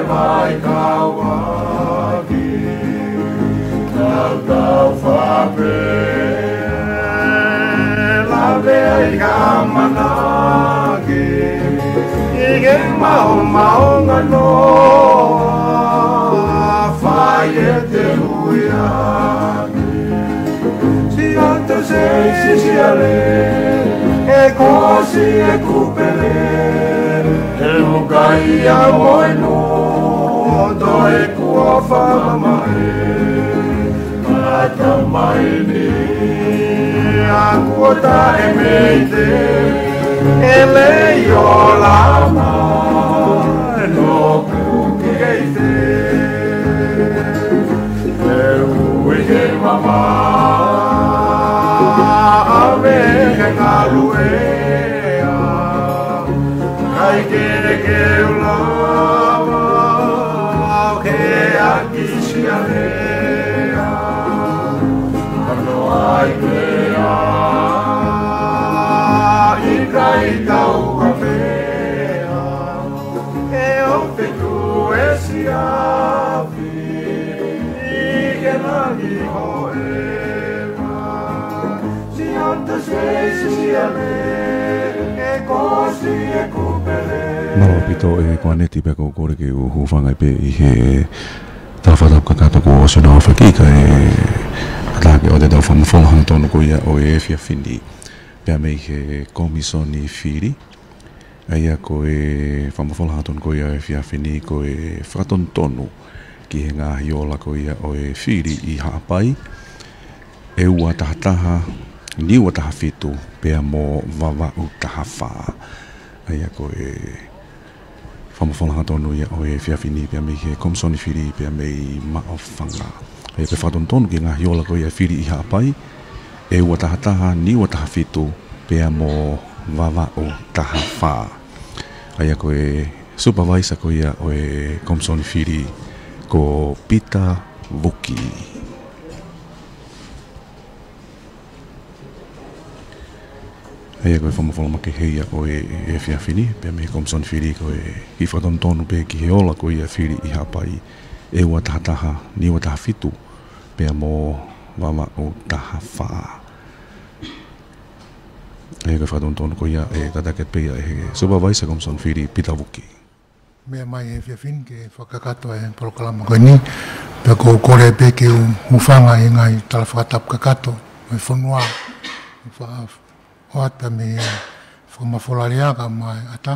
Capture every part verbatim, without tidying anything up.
Mai kauaki, tau tau fape, lave ai ka manaki, i ke mao maonga noa, fai e te huiani. Siaote Seisi Siale, e kosi e kupele, e mukai a moenu, toe kuo famamae. Mata mai ni, a kuo taʻe mei te, e lei o lama, no ku kei te. E ui ke mama, a me ke kaluea, kai ke ke ulama, ke aki Sialea, ano ai ke a, i kai tau a mea, e o fitu e Siaote. I ke langi hoʻema, Siaote Seisi Siale, e kosi e kupele. Mālō ʻaupito e Kuaneti, pea ʻoku ou kole ke u hūfanga pē ʻi he tala fakatapu kakato kuo ʻosi hono fakahoko, kae ʻatā ke ʻoatu ʻetau fakamofola hangatonu ko ia ʻo e efiafi ni, pea mei he Komisoni Fili. ʻA ia ko e fakamofola hangatonu ko ia ʻo e efiafi ni ko e fakatonutonu ki he ngaahi ola ko ia ʻo e fili ʻi Haʻapai, ʻe ua taha taha, Niua taha fitu, pea mo Vavaʻu taha fā. ʻA ia ko e fakamofola hangatonu ia ʻo e efiafi ni pea mei he Komisoni Fili pea mei Maʻufanga. ʻA ia ko e fakatonutonu ki he ngaahi ola ko ia ʻo e fili ʻi Haʻapai, ʻe ua taha taha, Niua taha fitu, pea mo Vavaʻu taha fā. ʻA ia ko e supervisor ko ia ʻo e Komisoni Fili ko Pita Vuki. ʻA ia ko e fakamofola makehe ia ʻo e efiafi ni pea mei he Komisoni Fili, ko e kiʻi fakatonutonu pē ki he ola ko ia ʻo e fili ʻi Haʻapai, ʻe ua taha taha, Niua taha fitu, pea mo Vavaʻu taha fā. ʻA ia ko e fakatonutonu ko ia ʻe tataki pē ia ʻe he supervisor Komisoni Fili, Pita Vuki. Meʻa mai he efiafi ni ke fakakakato e polokalama ko eni, pea ʻoku ou kole pē ke u hūfanga ʻi he ngaahi tala fakatapu kakato ʻo e fonua, fa-, ʻoatu mei he fakamafola lea kae ʻumaʻā e ʻata.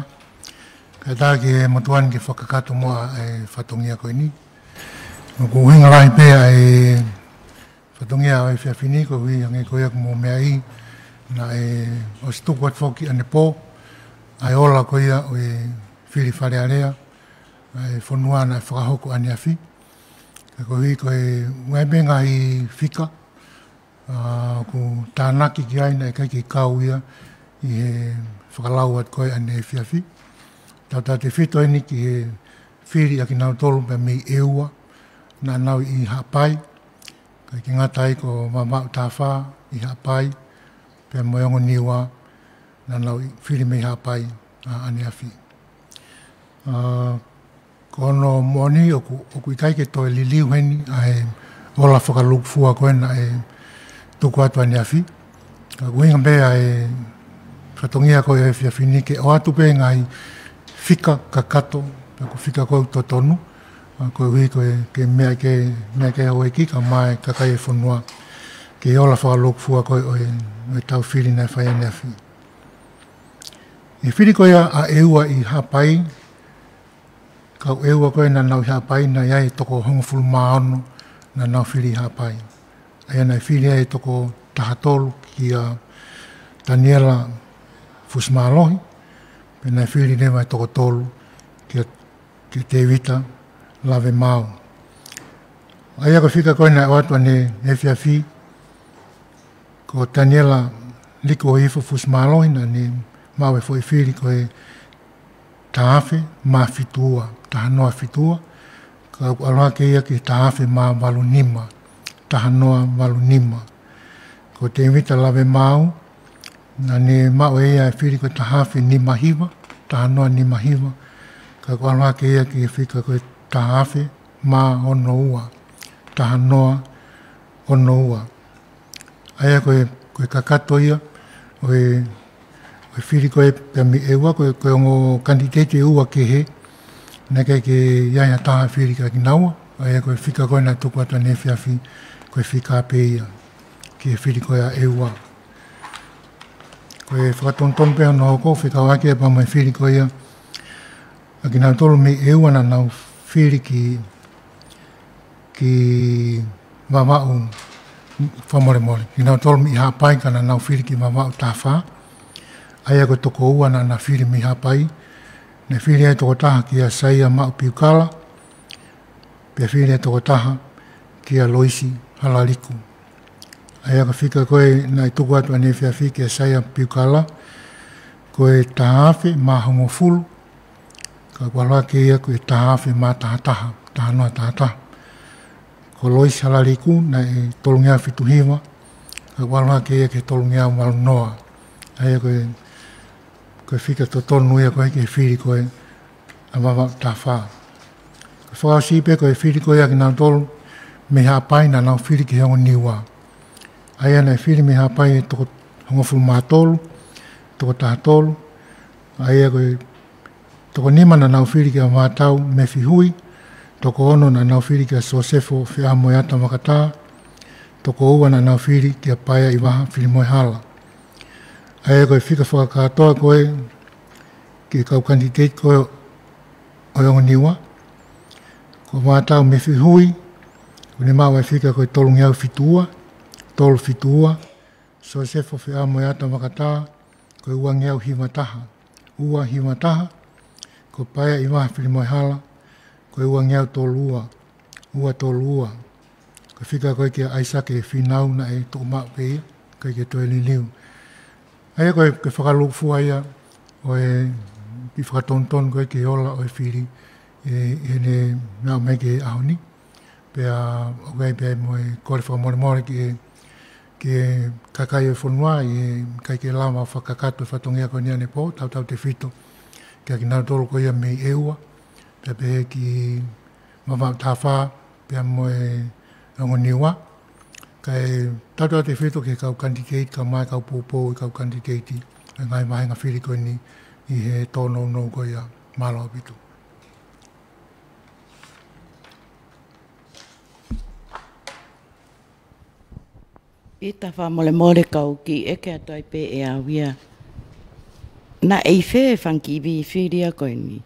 Kae ʻatā ki he motuʻa ni ke fakakakato muʻa e fatongia ko eni. ʻOku ʻuhinga lahi pē ʻa e fatongia ʻo e efiafi ni, koeʻuhi hangē ko ia kuo mou meaʻi, naʻe ʻosi tuku atu foki ʻanepō ʻa e ola ko ia ʻo e fili Fale Alea ʻa e fonua naʻe fakahoko ʻaneafi. Ka koeʻuhi ko e ʻuhinga pē ngaahi fika, ʻa, ʻoku tānaki ki ai naʻe ʻikai ke kau ia ʻi he fakalau atu ko ē ʻanenai efiafi. Tautautefito eni ki he fili ʻa kinautolu pea mei ʻEua naʻa nau ʻi Haʻapai. ʻIkai ke ngata ai ko Vavaʻu taha fā ʻi Haʻapai, pea mo e ongo Niua naʻa nau ʻi fili mei Haʻapai, ʻa, ʻaneafi. ʻA, ko hono moʻoni ʻoku, ʻoku ʻikai ke toe liliu heni ʻa e ola fakalūkufua ko ē naʻe tuku atu ʻaneafi. Ka ʻoku ʻuhinga pē ʻa e fatongia ko ē ʻo e efiafi ni ke ʻoatu pē ngaahi fika kakato, pe ko e fika ko ē ʻoku totonu, ʻa, koeʻuhi ko e, ke meʻa ke, meʻa ke houʻeiki kae ʻumaʻā e kakai e fonua ki he ola fakalūkufua ko ē ʻo e, ʻo e tau fili naʻe fai ʻaneafi. ʻI he fili ko ia ʻa ʻEua ʻi Haʻapai, kau ʻEua ko ē naʻa nau ʻi Haʻapai, naʻe ʻi ai e toko hongofulu mā ono naʻa nau fili ʻi Haʻapai. ʻA ia naʻe fili ai e toko taha tolu kia Taniela Fusimālohi, pea naʻe fili leva e toko tolu kia, kia Tēvita Lavemaau. ʻA ia ko e fika ko ē naʻe ʻoatu ʻaneafi, ko Taniela Likuohifo Fusimālohi naʻa ne maʻu e foʻi fili ko e taha afe mā fitu ua, taha noa fitu ua, ka ʻoku ʻalu hake ia ki he taha afe mā valu nima, taha noa valu nima. Ko Tēvita Lavemaau, naʻa ne maʻu ʻe ia e fili ko e taha afe nima hiva, taha noa nima hiva, ka ʻoku ʻalu hake ia ki he fika ko e taha afe mā ono ua, taha noa ono ua. ʻA ia ko e, ko e kakato ia ʻo e, ʻo e fili ko ē pea mei ʻEua, ko e, ko e ongo kanititeiti ʻe ua kehe, naʻe ʻikai ke ʻi ai ha taha fili kia kinaua. ʻA ia ko e fika ko ē naʻe tuku atu ʻaneefiafi, ko e fika pē ia ki he fili ko ē ʻa ʻEua. Ko e fakatonutonu pē hono hoko, fekauʻaki ia pea mo e fili ko ia ʻa kinautolu mei ʻEua naʻa nau fili ki, ki Vavaʻu, fakamolemole, kinautolu mei Haʻapai ka naʻa nau fili ki Vavaʻu taha fā. ʻA ia ko e toko ua naʻa na fili mei Haʻapai, naʻe fili ai e toko taha kia Saia Maʻu Piukala, pea fili e toko taha kia Loisi Halaliku. ʻA ia ko e fika ko ē naʻe tuku atu ʻaneefiafi kia Saia Piukala, ko e taha afe mā hongofulu, ka kuo ʻalu hake ia ko e taha afe mā taha taha, taha noa taha taha. Ko Loisi Halaliku naʻe tolungeau fitu hiva, ka kuo ʻalu hake ia ki he tolungeau valu noa. ʻA ia ko e, ko e fika totonu ia ko ē ki he fili ko ē ʻa Vavaʻu taha fā. Ko e fakaʻosi pē ko e fili ko ē ʻa kinautolu mei Haʻapai naʻa nau fili ki he ongo Niua. ʻA ia naʻe fili mei Haʻapai e toko hongofulu mā tolu, toko taha tolu. ʻA ia ko e toko nima naʻa nau fili kia Vātau Mefi Hui, toko ono naʻa nau fili kia Sosefo Feʻamoeata Vakatā, toko ua naʻa nau fili kia Paea ʻIvaha Filimoehala. ʻA ia ko e fika fakakātoa ko ē ki he kau kanititeiti ko ē ʻo e ongo Niua, ko Vātau Mefi Hui, kuo ne maʻu e fika ko e tolungeau fitu ua, tolu fitu ua, Sosefo Feʻamoeata Vakatā, ko e uangeau hiva taha, ua hiva taha, ko Paea ʻIvaha Filimoehala, ko e uangeau tolu ua, ua tolu ua. Ko e fika ko ē kia ʻAisake Fīnau naʻe toʻo maʻu pē ia, ʻikai ke toe liliu. ʻA ia ko e, ko e fakalūkufua ia ʻo e kiʻi fakatonutonu ko ē ki he ola ʻo e fili, ʻi heʻene aʻu mai ki he ʻaho ni. Pea ʻoku ʻi ai pē mo e kole fakamolemole ki he, ki he kakai ʻo e fonua, ʻi he ʻikai ke lava fakakakato e fatongia ko eni ʻanepō, tautautefito kia kinautolu ko ia mei ʻEua, pea pehē ki Vavaʻu taha fā, pea mo e ongo Niua. Kae tautautefito ki he kau kanititeiti, kau mai kau poupou ʻi he kau kanititeiti ʻi he ngaahi vāhenga fili ko eni ʻi he tōnounou ko ia. Mālō ʻaupito. Pita, fakamolemole kau kiʻi ʻeke atu ai pē ʻe au ia. Naʻe ʻi fē e fanga kiʻi fili ko eni?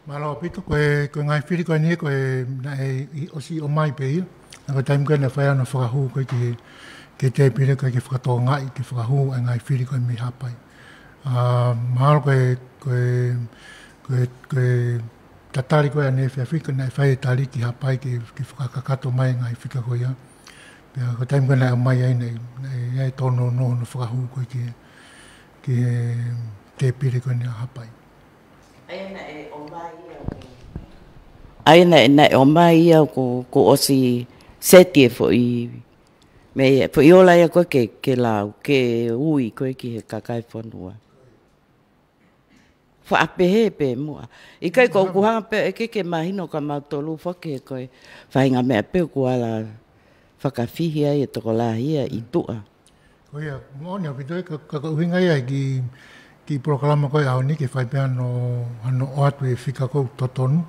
Mālō ʻaupito, ko e, ko e ngaahi fili ko eni ko e naʻe ʻi, ʻosi ʻomai pē ia. Naʻe ko e taimi ko ē naʻe fai ai hono fakahū ko ē ki he, ki he tēpile ko ē ke fakatokangaʻi, ke fakahū ʻa e ngaahi fili ko ē mei Haʻapai. ʻA, mahalo ko e, ko e, ko e, ko e tatali ko ē ʻaneefiafi ko ē naʻe fai e tali ki Haʻapai ke, ke fakakakato mai e ngaahi fika ko ia. Pea ko e taimi ko ē naʻe ʻomai ai naʻe, naʻe, naʻe tōnounou hono fakahū ko ē ki he, ki he tēpile ko eni ʻa Haʻapai. ʻA ia naʻe ʻomai ia ʻoku, ʻa ia naʻe, naʻe ʻomai ia ʻoku, kuo ʻosi seti e foʻi, mei, foʻi ola ia ko ē ke, ke lau, ke ui ko ē ki he kakai fonua. Faʻa pehē pē muʻa. ʻIkai ko ʻeku hanga pē ʻeke ke mahino kia mautolu foki ko e faʻahinga meʻa pē ʻoku ala fakafihi ai e tokolahi ia ʻi tuʻa. Ko ia, moʻoni ʻaupito ia, ka, ka, ka ʻuhinga ia ki, ki he polokalama ko ē ʻaho ni ke fai pē hano, hano ʻoatu e fika ko ē ʻoku totonu,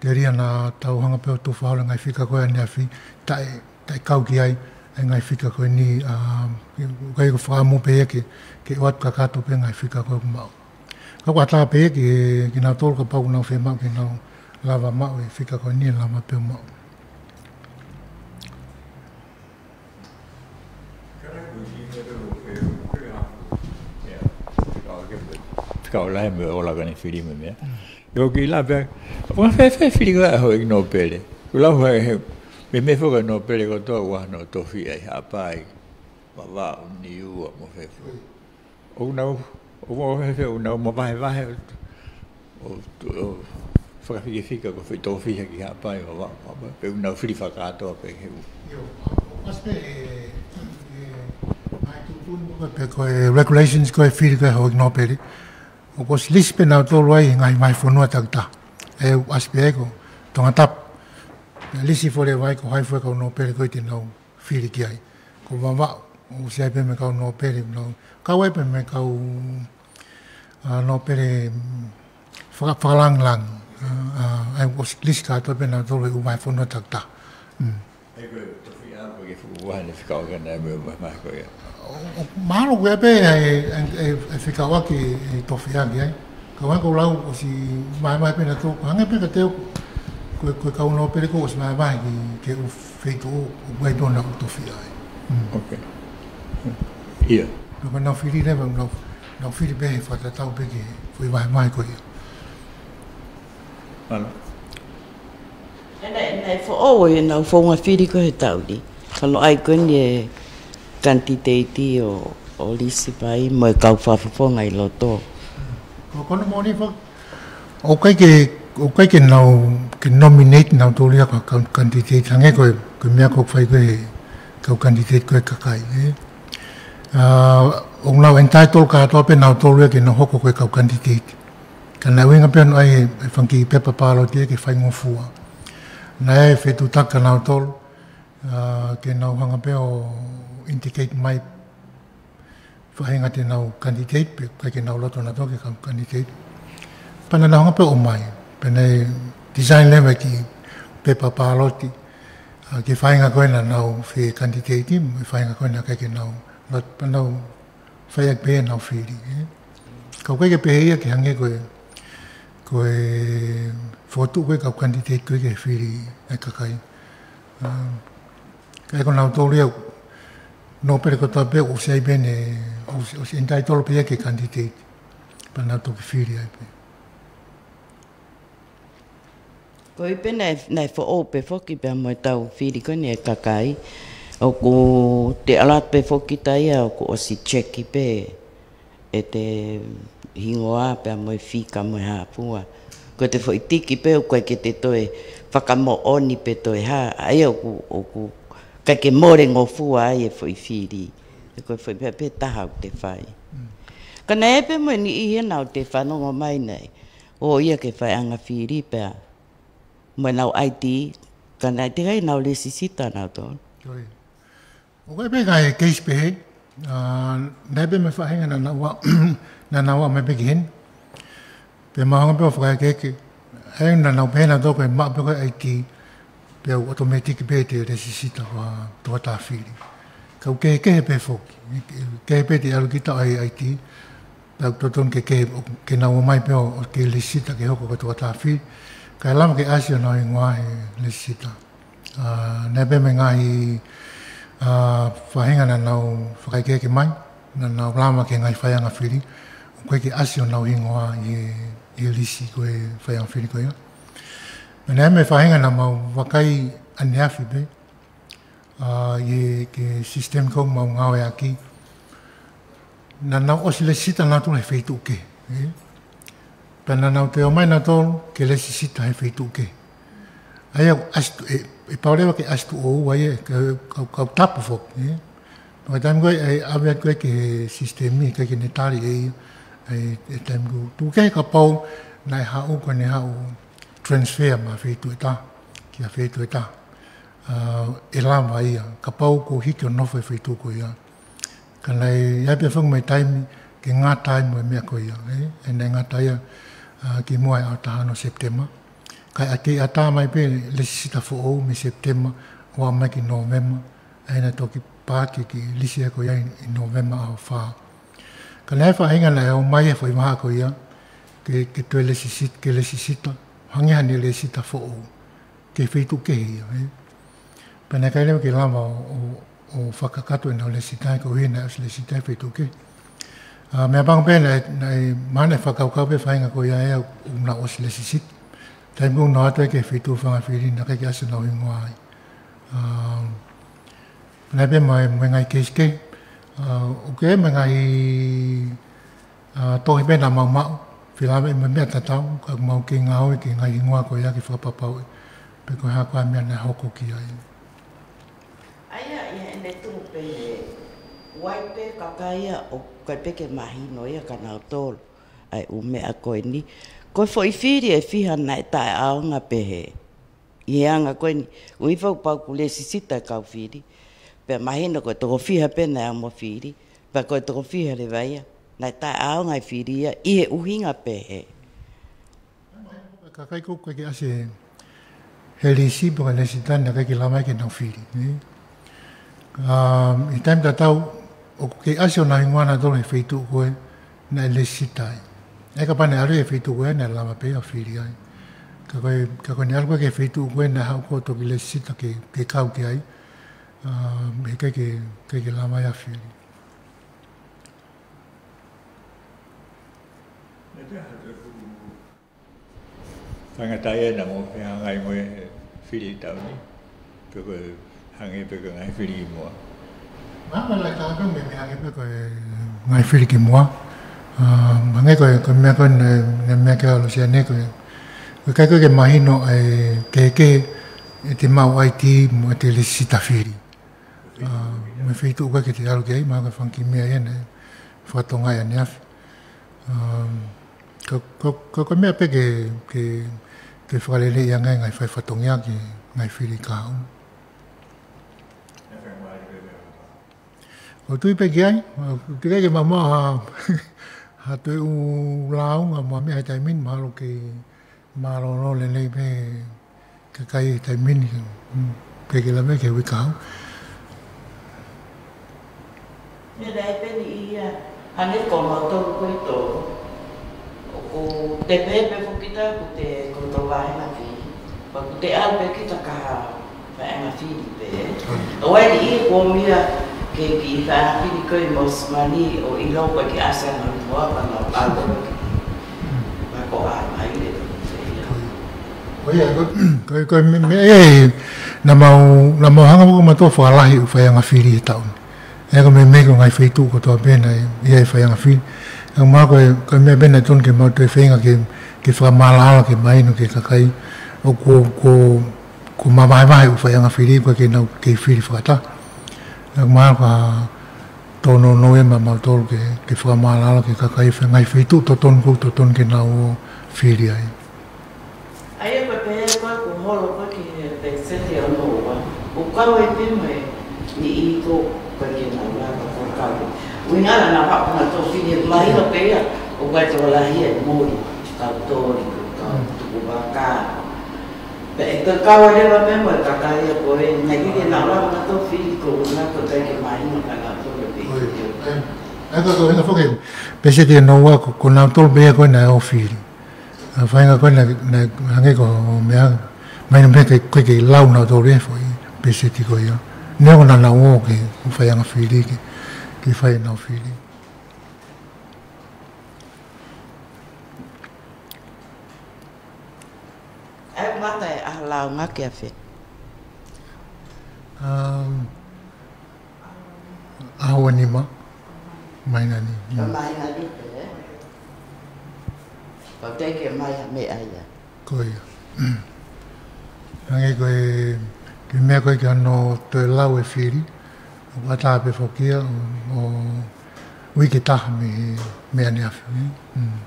telia naʻa tau hanga pē ʻo tufa holo e ngaahi fika ko ē ʻaneafi, taʻe, taʻe kau ki ai e ngaahi fika ko eni, ʻa, ʻikai ko e fakaʻamu pē ia ke, ke ʻoatu kakato pē e ngaahi fika ko ē ʻoku maʻu. Ka ʻoku ʻatā pē ia ki, kinautolu kapau ʻoku nau fiemaʻu ke nau lava maʻu e fika ko eni, lava pē ʻo maʻu. Fika ola he meʻa ola ka ne fili mo e meʻa. ʻIo, kiʻi lave. ʻOku fēfē fili ko ē ʻa e houʻeiki nōpele? ʻOku lau he, he, meimei foki e nōpele kotoa ʻoku ʻi ai hono tofiʻa ʻi Haʻapai, Vavaʻu, Niua mo fē fua. ʻOku nau, ʻoku, ʻoku fēfē, ʻoku nau mavahevahe ʻo, ʻo, ʻo fakafikafika ko e foʻi tofiʻa ki Haʻapai, Vavaʻu, Haʻapai, pe ʻoku nau fili fakakātoa pē he ʻū. ʻIo, ʻoku ʻasi pē he, he, ngaahi tuʻutuʻuni ko ē pe ko e regulations ko ē fili ko ē houʻeiki nōpele. ʻOku ʻosi lisi pē nautolu ai he ngaahi vahefonua takitaha. ʻOku ʻasi pē ko, Tongatapu. Lisi foki leva ai ko hai fua e kau nōpele ko ē te nau fili ki ai. Ko Vavaʻu, ʻoku ʻi ai pē mo e kau nōpele, nau, kau ai pē mo e kau, ʻa, nōpele, mm, faka-, fakalāngilangi. ʻA, ʻa, ʻa, ʻoku lisi kātoa pē nautolu he ʻū vahefonua takitaha. Mm. ʻE ko e tofiʻa ko e fuʻu vahe ne fekauʻaki ʻana mo e vahe ko ia. ʻO, ʻo, mahalo ko ia pē ʻe, ʻe, ʻe, ʻe fekauʻaki e tofiʻa ki ai. Ka ʻoku ou lau ʻosi vahevahe pē nautolu. Hangē pē ka teu ko e, ko e kau nōpele ko ē ʻosi vahevahe ki, ki he ʻū feituʻu ʻoku ʻi ai tona ʻū tofiʻa ai. Mm. Ok. ʻIa. Ka ko ʻenau fili leva, nau, nau fili pē he fakatatau pē ki he foʻi vahevahe ko ia. Mālō. Naʻe, naʻe foʻou ʻenau founga fili ko ē he taʻu ni. Ka naʻe ʻai ko eni e kanititeiti ʻo, ʻo lisi pē ai mo e kau fakafofonga ʻi loto. Ko, ko hono moʻoni foki. ʻOku ʻikai ke, ʻoku ʻikai ke nau, ke nominate nautolu ia ko e kau kanititeiti. Hangē ko e, ko e meʻa ʻoku fai ko ē he kau kanititeiti ko ē kakai, ē. ʻA, ʻoku nau entitled kātoa pē nautolu ia ke nau hoko ko e kau kanititeiti. Ka naʻe ʻuhinga pē hono ʻai e, e fanga kiʻi pepa pāloti ia ke faingofua. Naʻe fetuʻutaki kia nautolu, ʻa, ke nau hanga pē ʻo indicate mai faʻahinga te nau kanititeiti, pe ʻikai ke nau loto nautolu ke kau kanititeiti. Pea naʻa nau hanga pē ʻo ʻomai. Pea naʻe design leva e kiʻi pepa pāloti, ʻa, ki he faʻahinga ko ē naʻa nau fie kanititeiti, mo e faʻahinga ko ē naʻe ʻikai ke nau loto, pea nau fai ʻaki pē ʻenau fili, ē. Ka ʻoku ʻikai ke pehē ia ke hangē ko e, ko e fokotuʻu ko ē e kau kanititeiti ko ē ki he fili ʻa e kakai. ʻA, ka ʻi he ko nautolu ia, nōpele kotoa pē ʻoku ʻosi ʻi ai pē ʻene, ʻosi, ʻosi entitled pē ia ke kanititeiti. Pea nau toki fili ai pē. Ko ia pē naʻe, naʻe foʻou pē foki pea mo e tau fili ko eni e kakai. ʻOku te alert pē foki taia ʻoku ʻosi check pē ʻete hingoa pea mo e fika mo e hā fua. Ko ʻete foʻi tiki pē ʻoku ʻikai ke te toe fakamoʻoni pe toe hā. ʻA ia ʻoku, ʻoku ʻikai ke molengofua ai e foʻi fili. He ko e foʻi pē, pē taha ʻoku te fai. Mm. Ka naʻe pē mo e niʻihi ʻe nau te fanongo mai nei. ʻO ia ke fai ʻanga fili pea mo ʻenau I D, ka naʻe teʻeki ai ke nau lēsisita nautolu. Ko ia. ʻOku ʻi ai pē ngaahi case pehē, ʻa, naʻe pē mo e faʻahinga naʻa nau ō, naʻa nau ō mai pē ki heni. Pea mau hanga pē ʻo fakaekeeke. ʻE naʻa nau pehē nautolu ko e maʻu pē ko ē I D, pea ʻoku automatic pē te lēsisita ko e tokotaha fili. Ka ʻoku kehekehe pē foki. Kehe pē te ʻalu kita ʻo ʻai e I D. Pea ʻoku totonu ke, ke, ke nau ō mai pē ʻo, ʻo ke lēsisita ke hoko ko e tokotaha fili. Kae lava ke ʻasi honau hingoa he lēsisita. ʻA, naʻe pē mo e ngaahi, ʻa, faʻahinga naʻa nau fakaekeeke mai, naʻa nau lava ki he ngaahi faiʻanga fili, ʻoku ʻikai ke ʻasi honau hingoa ʻi he, ʻi he lisi ko e faiʻanga fili ko ia. Naʻe pē mo e faʻahinga naʻa mau vakai ʻaneafi pē, ʻa, ʻi he, ki he system ʻoku mau ngāueʻaki. Naʻa nau ʻosi lēsisita nautolu he feituʻu kehe, ē? Pea naʻa nau toe ō mai nautolu ke lēsisita he feituʻu kehe. ʻA ia, ʻasi tu-, ʻe, ʻe pau leva ke ʻasi tuʻo ua ia, ke, kau, kau tapu foki, ē? Pea taimi ko ē, ʻe ʻave atu ko ē ki he system ʻikai ke ne tali ʻe ia, ʻe, ʻe taimi ko ē. Tuku kehe kapau naʻe haʻu ko ē ne haʻu transfer mei he feituʻu ʻe taha ki he feituʻu ʻe taha. ʻA, ʻe lava ia, kapau kuo hiki ʻo nofo he feituʻu ko ia. Ka naʻe ʻi ai pē foki mo e taimi ke ngata ai mo e meʻa ko ia, ē? ʻE naʻe ngata ia, ʻa, kimuʻa he ʻaho taha ono Sepitema. Kae ʻatā, ʻatā mai pē lēsisita foʻou mei Sepitema, ʻo aʻu mai ki Nōvema. ʻE naʻe toki paaki e kiʻi lisi ko ia ʻi, ʻi Nōvema ʻaho fā. Ka naʻe faʻahinga naʻe ō mai e foʻi vahaʻa ko ia, ke, ke toe lēsisit-, ke lēsisita, hangē haʻane lēsisita foʻou. Ki he feituʻu kehe ia, ē. Pea naʻe ʻikai leva ke lava ʻo, ʻo, ʻo fakakakato ʻenau lēsisita, koeʻuhi naʻe ʻosi lēsisita he feituʻu kehe. ʻA, meʻapango pē naʻe, naʻe, mahalo naʻe fakakaukau pē e faʻahinga ko ia ʻe ʻoku nau ʻosi lēsisita. Taimi ko ē ʻoku nau ō atu ai ki he feituʻu faiʻanga fili naʻe ʻikai ke ʻasi honau hingoa ai. ʻA, naʻe pē mo e, mo e ngaahi case kehe. ʻA, ʻoku ʻi ai mo e ngaahi ʻA, tohi pē naʻa mau maʻu, fie lava ʻi he meʻa tatau, ka mau kei ngāue ki he ngaahi hingoa ko ia ke fakapapauʻi pe ko e hā koā e meʻa naʻe hoko ki ai. ʻA ia, ʻi heʻene tuʻu pē, ʻoku ʻi ai pē kakai ia ʻoku ʻikai pē ke mahino ia kia nautolu ʻa e ʻū meʻa ko eni. Ko e foʻi fili ʻe fiha naʻe taʻeʻaonga pehē. ʻI he anga ko eni, ʻuhi fau pau kuo lesisita e kau fili. Pea mahino ko e toko fiha pē naʻe ʻalu mo fili. Pea ko e toko fiha leva ia naʻe taʻeʻaonga e fili ia ʻi he ʻuhinga pehē. Kakai ʻoku ʻikai ke ʻasi he lisi pe ko e lesita naʻe ʻikai ke lava ke nau fili, ē? Um, ʻi he taimi tatau, ʻoku kei ʻasi honau hingoa nautolu he feituʻu ko ē naʻe lesisita ai. ʻE kapau naʻe ʻalu he feituʻu ko ē naʻe lava pē ia ʻo fili ai. Ka ko e, ka ko ʻene ʻalu ko ē ki he feituʻu ko ē naʻe haʻu ko ē ʻo toki lesisita ke, ke kau ki ai. Um, he ʻikai ke, ʻikai ke lava ia ʻo fili. Faingataʻa ia naʻa mou fehangahangai mo e fili taʻu ni, pe ko e hangē pē ko e ngaahi fili kimuʻa? Mahalo ʻe lahi taha pē mei, mei hangē pē ko e ngaahi fili kimuʻa. Ah, hangē ko e, ko e meʻa ko ē naʻe, naʻe meʻa ki ai ʻa Losiane ko e, ko e ʻikai ko ē ke mahino e kehekehe ʻete maʻu ʻaitī mo ʻete lesisita fili. Ah, mo e feituʻu ko ē ke te ʻalu ki ai, mahalo ko e fanga kiʻi meʻa ia naʻe fakatokangaʻi ʻaneafi. Um, ko, ko, ko, ko e meʻa pē ke, ke, ke fakaleleiʻi ange e ngaahi fai fatongia ki he ngaahi fili kahaʻu. ʻOku ou tui pē ki ai, ʻoku ʻikai ke maʻu ha, ha toe ʻū lāunga mo ha meʻa he taimi ni, mahalo ke mālōlō lelei pē kakai he taimi ni, mm, ke ke lave ki he uike kahaʻu. Ia naʻe pehē ni ia, hangē ko mautolu ko e tolu. ʻOku te pehē pē foki kita ʻoku te koto vāhenga fili. Pea ʻoku te ʻalu pē kita ki ha vāhenga fili pē. ʻOku ʻi ai e kuo meʻa ke kiʻi vāhenga fili ko ē mo Simani ʻo ʻilo ko ē ke ʻasi ʻa e ngaahi moa pea nau ʻalu pē. Pea ko e ʻai mai le. ʻO ia, ko, ko, ko e meʻa, meʻa, ē, naʻa mau, naʻa mau hanga ko mautolu ʻo fakalahi ʻū faiʻanga fili he taʻu ni. ʻA ia ko e meʻa, meʻa ko e ngaahi feituʻu kotoa pē naʻe ʻi ai e faiʻanga fili. ʻA ia mahalo ko e, ko e meʻa pē naʻe tonu ke mau toe feinga ke, ke fakamaʻalaʻala ke mahino ki he kakai ʻoku, ʻoku, ʻoku mavahevahe ʻū faiʻanga fili, ʻoku ʻikai ke nau kei fili fakataha. ʻA ia mahalo ko e tōnounou ia maʻamautolu ke, ke fakamaʻalaʻala ki he kakai he ngaahi feituʻu totonu ʻoku totonu ke nau ō ʻo fili ai. ʻA ia ko e pehē ko ē kuo holo ko ē ki he peseti ʻe ono ua, ʻoku kau ai pē mo e niʻihi ko ē ʻoku ʻikai ke nau lava ʻo kau. ʻUhinga naʻa nau haʻu ʻo nau toʻo fili, mahino pē ia ʻoku ʻikai tokolahi e moli, kau toli, kau tukuvaka. Pea ʻe kau ai leva pē mo e kakai ia ko ē, naʻe ʻikai ke nau lava ʻo nau toʻo fili ko ē, ʻoku ʻikai ke mahino kia nautolu pē. ʻOi, ʻe, ʻe ka ko e ʻuhinga foki e peseti ʻe ono ua ko, ko nautolu pē ia ko ē naʻe ō ʻo fili. ʻA e faʻahinga ko ē naʻe, naʻe hangē ko e meʻa, mahino pē ʻoku ʻikai ke lau nautolu e foʻi peseti ko ia. Neongo naʻa nau ō ki he faiʻanga fili ke, ke fai ʻenau fili. ʻE mata e ʻaho lāunga ki a fē? Um, ʻaho ua nima, māhina ni. Ko māhina ni pē, ē? Ko te ke mai ha meʻa ia. Ko ia. Hangē ko e, ko e meʻa ko ē ke ʻano toe lau e fili, ʻoku ʻatā pē foki ia ʻo, ʻo uike ʻe taha mei, mei ʻaneafi, ē? Mm.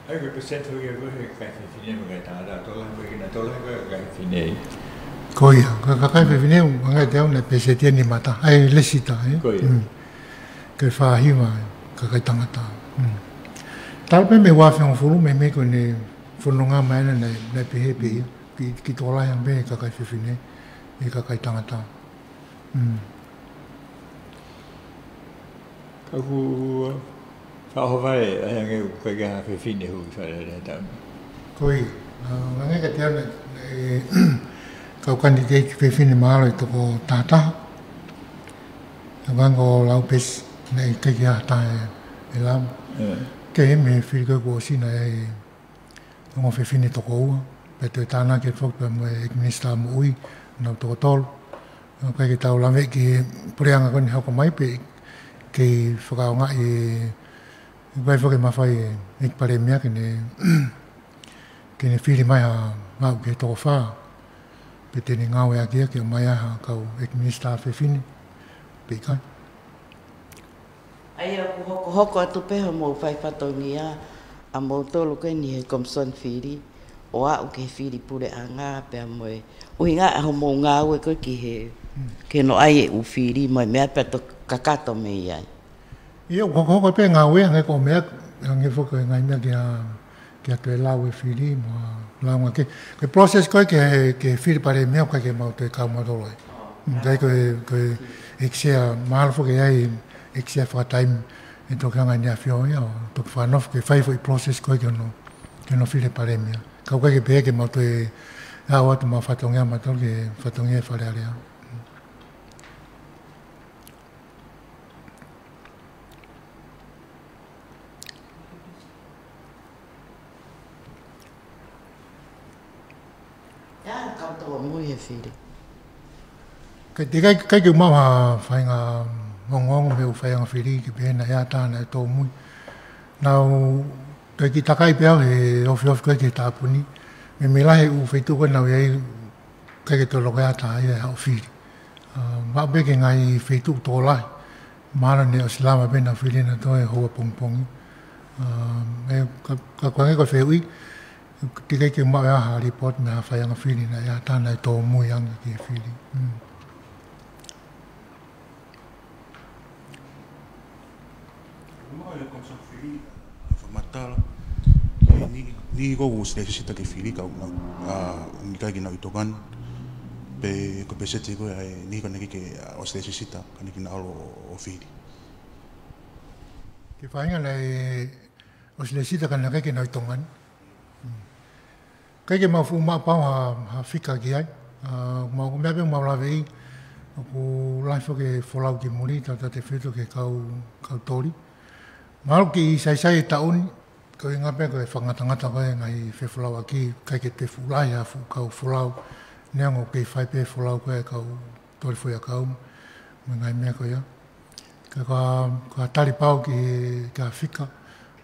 ʻA ia ko e peseti ia ko ē he kakai fefine mo e kakai tangata, tokolahi pē kinautolu he kakai fefine. Ko ia, ko e kakai fefine, ʻoku hangē te au naʻe peseti ʻe nima taha, ʻa e lesita, ē? Ko ia. Mm. Ko e fā hiva kakai tangata. Mm. Talu pē mei he ua afe hongofulu, meimei ko ʻene fononga mai ʻana naʻe, naʻe pehē pē ia, ki, ki tokolahi ange pē he kakai fefine, ʻi he kakai tangata. Mm. Ka ʻoku, uh, faʻohavae, ʻa ia ange ʻoku ʻikai ke ʻi ai ha fefine ʻoku fai lele he taʻu ni. Ko ia, uh, hangē kiate au naʻe, ʻe, kau kanititeiti fefine mahalo ʻe toko taha taha. Ka hangē ko Laupesi, naʻe ʻikai ke ʻi ai ha taha ʻe, ʻe lava. ʻE. Kehe mei he fili ko ē kuo ʻosi naʻe ʻi ai e ongo fefine toko ua, pea toe tānaki foki pea mo e ʻEiki Minisitā Moʻui, nau toko tolu. ʻOku ʻikai ke tau lave ki he puleʻanga ko eni hoko mai pē kei fakaʻaongaʻi e, ʻoku ʻikai foki mafai e ʻEiki Palēmia ke ne, ke ne fili mai ha maʻu ki he toko fā. Pe te ne ngāueʻaki ia ke ʻomai ai ha kau ʻEiki Minisitā Fefine, pe ʻikai. ʻA ia ʻoku hokohoko atu pē hoʻomou fai fatongia ʻamoutolu ko eni he Komisoni Fili, ʻo aʻu ki he fili puleʻanga pea mo e ʻuhinga ʻa hoʻomou ngāue ko ē ki he, ki he noaʻia e ʻū fili mo e meʻa pea toki kakato mei ai. ʻIo, ko, ko, ko e pē ngāue, hangē ko e meʻa, hangē foki ko e ngaahi meʻa kia, kia toe lau e fili, mo lau ngā ke. Ko e process ko ē ke, ke fili palēmia, ʻoku ʻikai ke mau toe kau mautolu ai. Mm, ʻikai ko e, ko e executive, mahalo foki ʻe ʻi ai executive fakataimi, ʻe toki hanga ʻe he ʻEne ʻAfio ia, ʻo toki fakanofo ke fai foʻi process ko ē ke ono, ke ono fili palēmia. Ka ʻoku ʻikai ke pehē ke mau toe, ʻa, ʻoatu mau fatongia mautolu ki he fatongia Fale Alea. ʻIa, kau tōmui he fili. Ka ʻikai, ʻikai ke u maʻu ha faʻahinga ongoongo mei he ʻū faiʻanga fili ke pehē naʻe ʻi ai ha taha naʻe tōmui. Naʻá ku toe kiʻi takai pē au he ofiofi ko ē ki he tāpuni. Meimei lahi e ʻū feituʻu ko ē naʻá ku ʻi ai, ʻikai ke toe loko ʻi ai ha taha ia ʻi haʻo fili. ʻA, maʻu pē ki he ngaahi feituʻu tokolahi. Mahalo ne ʻosi lava pē ʻenau fili ʻanautolu he houa pongipongi. ʻA, ʻe, ka, ka, ka ko e fehuʻi, ʻikai ke maʻu ʻe au ha report mei ha faiʻanga fili naʻe ʻi ai ha taha naʻe tōmui ange ki he fili. Mm. Fakamatala. Ē, ni, ni ko ʻoku lēsisita ke fili ka, ʻa, ʻoku ʻikai ke nau ʻi Tonga ni. Pe ko e pēseti ko ē ʻa e niʻihi ko ē naʻe ʻikai ke, ʻa, ʻosi lēsisita, ka naʻe ʻikai ke nau ō ʻo fili. Ki he faʻahinga naʻe ʻosi lēsisita ka naʻe ʻikai ke nau ʻi Tonga ni. Mm. ʻIkai ke mau fuʻu maʻu pau ha, ha fika ki ai. ʻA, mau, ko e meʻa pē mau laveʻi, ʻoku lahi foki e folau ki muli, tautautefito ki he kau, kau toli. Mahalo kiʻi saisai e taʻu ni, ko e ʻuhinga pē ko e fakangatangata ko ē ngaahi fefolauʻaki, ʻikai ke toe fuʻu lahi ha fuʻu kau folau, neongo ʻoku kei fai pē folau ko ē kau toli foʻiʻakau, mo e ngaahi meʻa ko ia. Ka, ka, ka tali pau ki he, ki ha fika,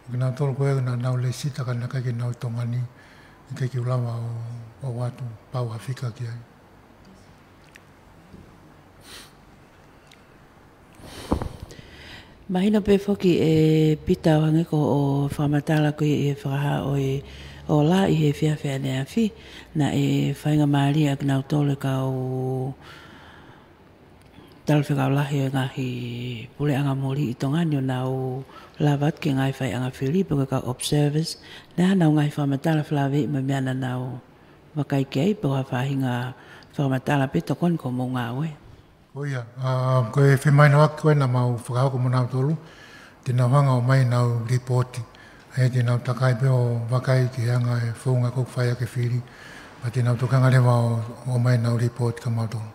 ʻo kinautolu ko ē naʻa nau lēsisita ka naʻe ʻikai ke nau ʻi Tonga ni, ʻikai ke u lava ʻo, ʻo ʻoatu pau ha fika ki ai. Mahino pē foki ʻe Pita ʻo hangē ko hoʻo fakamatala ko ē ʻi he fakahā ʻo e ola ʻi he efiafi ʻaneafi, naʻe faingamālie ʻa kinautolu e kau talafekau lahi ʻo e ngaahi puleʻanga muli ʻi Tonga ni ʻo nau lava atu ki he ngaahi faiʻanga fili pe ko e kau observers, naʻe ʻi ai haʻanau ngaahi fakamatala felāveʻi mo e meʻa naʻa nau vakai ki ai pe ko ha faʻahinga fakamatala pē tokoni ki hoʻomou ngāue. Ko ia, ʻa, ko e femahinoʻaki ko ē naʻa mau fakahoko mo nautolu, te nau hanga ʻo ʻomai ʻenau lipooti. ʻA ia te nau takai pē ʻo vakai ki he anga e founga ʻoku fai ʻaki e fili. Pea te nau toki hanga leva ʻo, ʻo ʻomai ʻenau lipooti kia mautolu.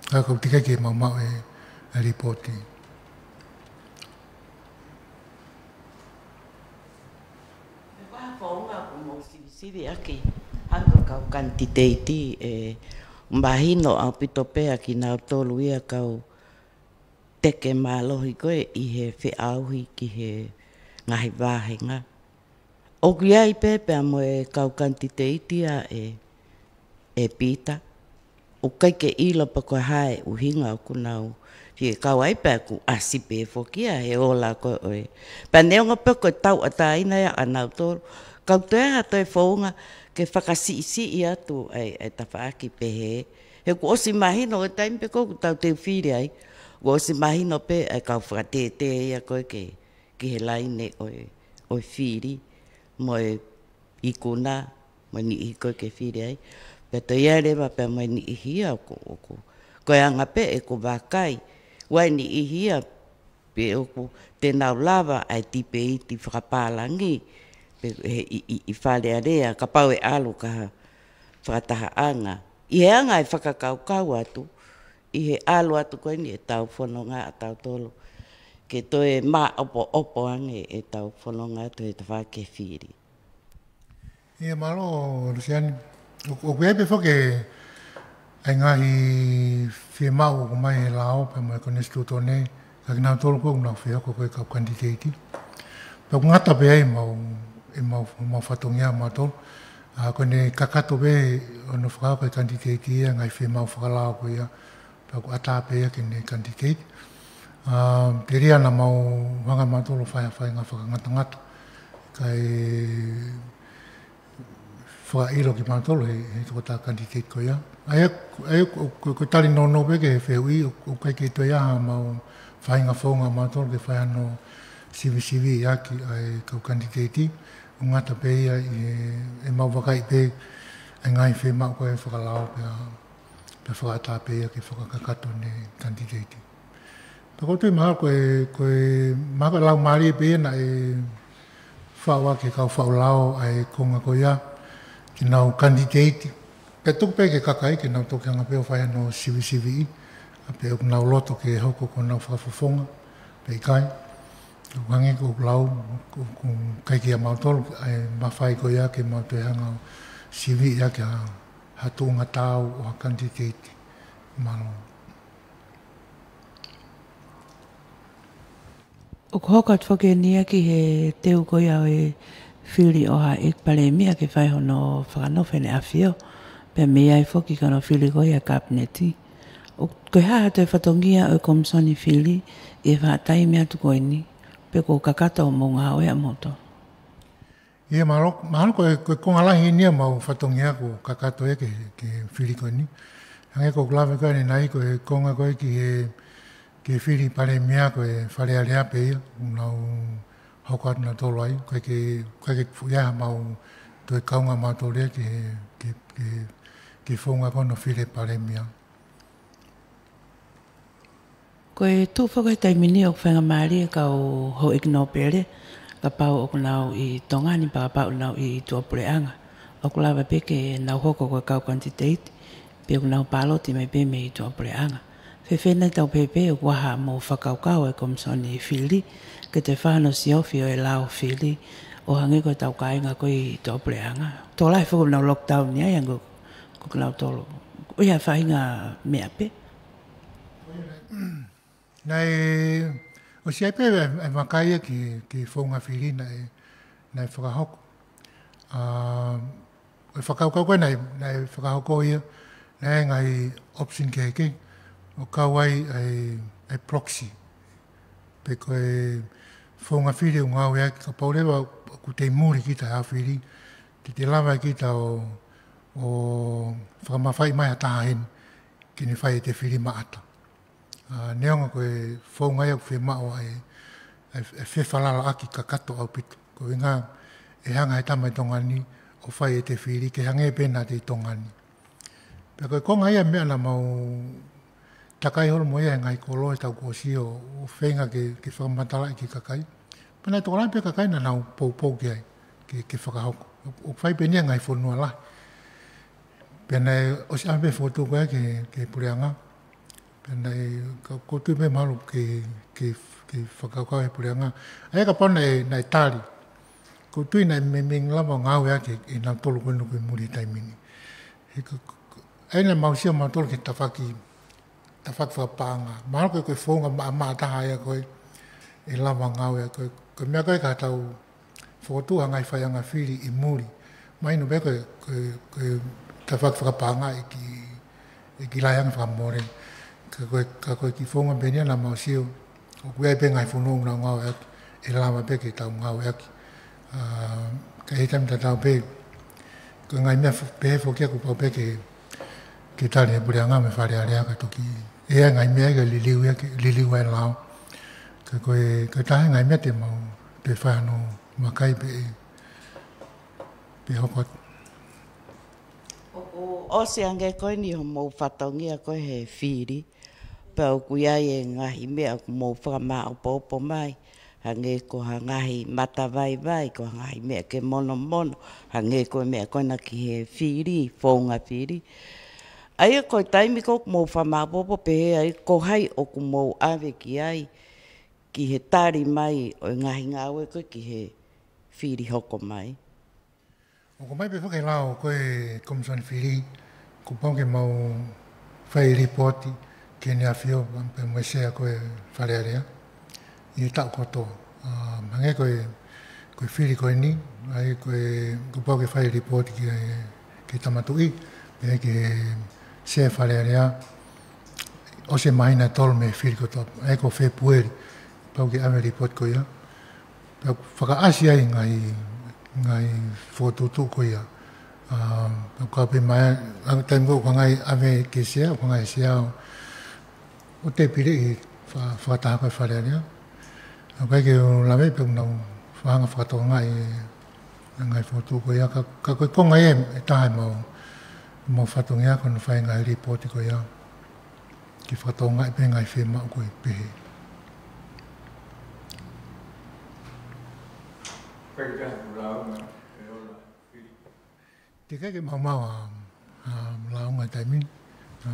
Ka ʻoku teʻeki ke mau maʻu e, e lipooti. Ko e hā e founga ʻoku mou sivisiviʻaki, hangē ko e kau kanititeiti, ʻe mahino ʻaupito pē ʻa kinautolu ia kau teke mālohi ko ē ʻi he feʻauhi ki he ngaahi vāhenga. ʻOku ʻi ai pē pea mo e kau kanititeiti ʻa ē, ʻe Pita. ʻOku ʻikai ke ʻilo pe ko e hā e ʻuhinga ʻoku nau fie kau ai pea ʻoku ʻasi pē foki ia he ola ko ē ʻo e. Pea neongo pē ko e tauʻatāina ia ʻanautolu, ka ʻoku toe ʻi ai ha toe founga ke fakasiʻisiʻi atu ai, ʻa e tafaʻaki pehē. He kuo ʻosi mahino ko e taimi pē ko ē ʻoku tau teu fili ai, kuo ʻosi mahino pē ʻa e kau fakatētē ia ko ē ke, ki he laine ʻo e, ʻo e fili, mo e ikuna, mo e niʻihi ko ē ke fili ai. Pea toe ʻi ai leva pea mo e niʻihi ia ʻoku, ʻoku, ko e anga pē ʻeku vakai, ʻoku ʻi ai e niʻihi ia pe ʻoku te nau lava ʻa e tipeiti fakapālangi, pe ʻi, ʻi, ʻi, ʻi Fale Alea, kapau ʻe ʻalu ki ha fakatahaʻanga. ʻI he anga e fakakaukau atu, ʻi he ʻalu atu ko eni ʻetau fononga ʻatautolu, ke toe māʻopoʻopo ange ʻetau fononga atu he tafaʻaki fili. ʻIa mālō, Lusiani. ʻOku, ʻoku ʻi ai pē foki ʻa e ngaahi fiemaʻu ʻoku ʻomai he lao pea mo e konisitūtone, kia kinautolu ko ē ʻoku nau fie hoko ko e kau kanititeiti. Pea ʻoku ngata pē ai ʻemau, ʻemau, ʻemau fatongia mautolu. ʻA, ko ʻene kakato pē hono fakahoko e kanititeiti ia, ngaahi fiemaʻu fakalao ko ia. Pea ʻoku ʻatā pē ia ke ne kanititeiti. ʻA, telia naʻa mau hanga mautolu ʻo fai ha faʻahinga fakangatangata. Kae fakaʻilo kimautolu he, he tokotaha kanititeiti ko ia. ʻA ia, ʻa ia ko, ko, ko e tali nounou pē ki he fehuʻi, ʻoku, ʻoku ʻikai ke toe ʻi ai haʻamau faʻahinga founga ʻamautolu ke fai hano sivisiviʻi ʻaki ʻa e kau kanititeiti, ʻoku ngata pē ia ʻi he, ʻemau vakai pē ʻa e ngaahi fiemaʻu ko ē fakalao pea, pea fakaʻatā pē ia ke fakakakato ʻene kanititeiti. Pea ʻoku ou tui mahalo ko e, ko e mahalo ko e laumālie pē ia naʻe faʻu ʻaki ʻe he kau faʻu lao ʻa e konga ko ia ke nau kanititeiti. Pea tuku pē ki he kakai ke nau toki hanga pē ʻo fai hano sivisiviʻi, ʻa pe ʻoku nau loto ke hoko ko honau fakafofonga, pe ʻikai. ʻOku hangē ko ʻeku lau, ʻoku ʻikai ke ʻiate kimautolu ʻa e mafai ko ia ke mau toe hanga ʻo siviʻi ʻaki ha, ha tuʻunga taau ʻo ha kanititeiti. Mālō. ʻOku hoko atu foki eni ia ki he teu ko ia ʻo e fili ʻo ha ʻEiki Palēmia ke fai hono fakanofo ʻEne ʻAfio, pea mei ai foki ki hono fili ko ia ʻa e Kapineti. ʻOku, ko e hā ha toe fatongia ʻo e Komisoni Fili ʻi he vahaʻa taimi atu ko eni, pe kuo kakato hoʻomou ngāue ʻamoutolu? ʻIa, mahalo, mahalo ko e, ko e konga lahi eni ia ʻemau fatongia kuo kakato ia ki he, ki he fili ko eni. Hangē ko ʻeku lave ko ē ʻanenai, ko e konga ko ē ki he, ki he fili Palēmia ko e Fale Alea pē ia, ʻoku nau hoko atu nautolu ai, ʻoku ʻikai ke, ʻoku ʻikai ke fuʻu ʻi ai haʻamau toe kaunga ʻamautolu ia ki he, ki he, ki he, ki he founga ko hono fili Palēmia. Ko e tuʻu foki he taimi ni ʻoku faingamālie e kau houʻeiki nōpele, kapau ʻoku nau ʻi Tonga ni pea kapau ʻoku nau ʻi tuʻapuleʻanga. ʻOku lava pē ke nau hoko ko e kau kanititeiti, pe ʻoku nau pāloti mai pē mei tuʻapuleʻanga. Fēfē nai tau pehē pē ʻoku ʻi ai haʻamou fakakaukau ʻa e Komisoni Fili ke toe fai hano siofi ʻo e lao fili ʻo hangē ko ʻetau kāinga ko ē ʻi tuʻapuleʻanga? Tokolahi foki ʻoku nau lockdown ai, hangē ko kinautolu. ʻOku ʻi ai ha faʻahinga meʻa pē. Naʻe, ʻosi ʻi ai pē ʻa e, ʻa e vakai ia ki, ki he founga fili naʻe, naʻe fakahoko. ʻA, ʻa e fakakaukau ko ē naʻe, naʻe fakahoko ia, naʻe ngaahi option kehekehe, ʻo kau ai ʻa e, ʻa e proxy. Pe ko e founga fili ʻoku ngāueʻaki kapau leva ʻoku tei muli kita ʻa e fili, te te lava kita ʻo, ʻo fakamafaiʻi mai ha taha heni, ke ne fai ʻete fili maʻata. ʻA, neongo ko e founga ia ʻoku fiemaʻu ʻa e, ʻa e, ʻa e fefalalaʻaki kakato ʻaupito. Ko e ʻuhinga ʻe hanga he tama ʻi Tonga ni ʻo fai ʻete fili ke hangē pē naʻa te ʻi Tonga ni. Pea ko e konga ia meʻa naʻa mau takai holo mo ia he ngaahi kolo he taʻu kuo ʻosi ʻo, ʻo feinga ke, ke fakamatalaʻi ki he kakai. Pea naʻe tokolahi pē kakai naʻa nau poupou ki ai, ke, ke fakahoko. ʻOku, ʻoku fai pē eni ia he ngaahi fonua lahi. Pea naʻe ʻosi ʻave pē fokotuʻu ko ia ki he, ki he puleʻanga. Pea naʻe, ka, ʻoku ou tui pē mahalo ke, ke, ke fakakaukau he puleʻanga. ʻA ia kapau naʻe, naʻe tali. ʻOku ou tui naʻe meimei lava ʻo ngāueʻaki ʻe nautolu ko ē ʻoku ʻi muli he taimi ni. He ka, ka, ka, ʻa ia naʻa mau sio mautolu ki he tafaʻaki, tafaʻaki fakapaʻanga. Mahalo ko e, ko e founga maʻamaʻa taha ia ko ē ʻe lava ngāueʻaki ko ē. Ko e meʻa ko ē ka tau fokotuʻu ha ngaahi faiʻanga fili ʻi muli. Mahino pē ko e, ko e, ko e tafaʻaki fakapaʻanga ʻe ki, ʻe ki lahi ange fakamole. Ka ko e, ka ko e kiʻi founga pē eni ia naʻa mau sio ʻoku ʻi ai pē ngaahi fonua ʻoku nau ngāueʻaki, ʻe lava pē ke tau ngāueʻaki. ʻA, ka ʻi he taimi tatau pē, ko e ngaahi meʻa fo-, pehē foki ia kuo pau pē ke, ke tali he puleʻanga mo e Fale Alea ka toki, ʻe ʻi ai ngaahi meʻa ia ke liliu ia ke, liliu ai e lao. Ka ko e, ka ko e taha e ngaahi meʻa te mau, te fai hano vakai pē, pē hoko atu. ʻOku ʻosi ange ko eni hoʻomou fatongia ko ē he fili, pea ʻoku ʻi ai e ngaahi meʻa ʻoku mou fakamāʻopoʻopo mai, hangē ko ha ngaahi matavaivai, ko ha ngaahi meʻa ke monomono, hangē ko e meʻa ko ena ki he fili, founga fili. ʻA ia ko e taimi ko ē ʻoku mou fakamāʻopoʻopo pehē ai, ko hai ʻoku mou ʻave ki ai, ki he tali mai ʻo e ngaahi ngāue ko ē ki he fili hoko mai? ʻOku ʻomai pē foki he lao ko ē Komisoni Fili, kuo pau ke mau fai lipooti ki heʻene ʻAfio, pea mo e Sea ko ē Fale Alea, ʻi he taʻu kotoa. ʻA, hangē ko e, ko e fili ko eni, ʻa ia ko e, kuo pau ke fai lipooti ki he, ki he Tama Tuʻi, pea ki he Sea Fale Alea, ʻosi e māhina ʻe tolu mei he fili kotoa, ʻa ia ko Fēpueli, pau ke ʻave lipooti ko ia. Pea fakaʻasi ai ngaahi, ngaahi fokotuʻutuʻu ko ia. ʻA, ʻoku pē mai, ʻa, taimi ko ē ʻoku ʻikai ʻave ki he sea, ʻoku ʻikai sea ʻo, ʻo te pile ʻi fa-, fakataha ko ē Fale Alea. ʻOku ʻikai ke u lave pe ʻoku nau fakahanga fakatokangaʻi e ngaahi fokotuʻu ko ia, ka, ka ko e konga ia ʻe taha ʻemau, ʻemau fatongia ko hono fai e ngaahi lipooti ko ia. Ke fakatokangaʻi pē ngaahi fiemaʻu ko ē pehē. Pea ke lau mai, ʻe ola, Fili. Teʻeki ke maumau ʻa, ʻa, lāunga taimi ni. ʻA,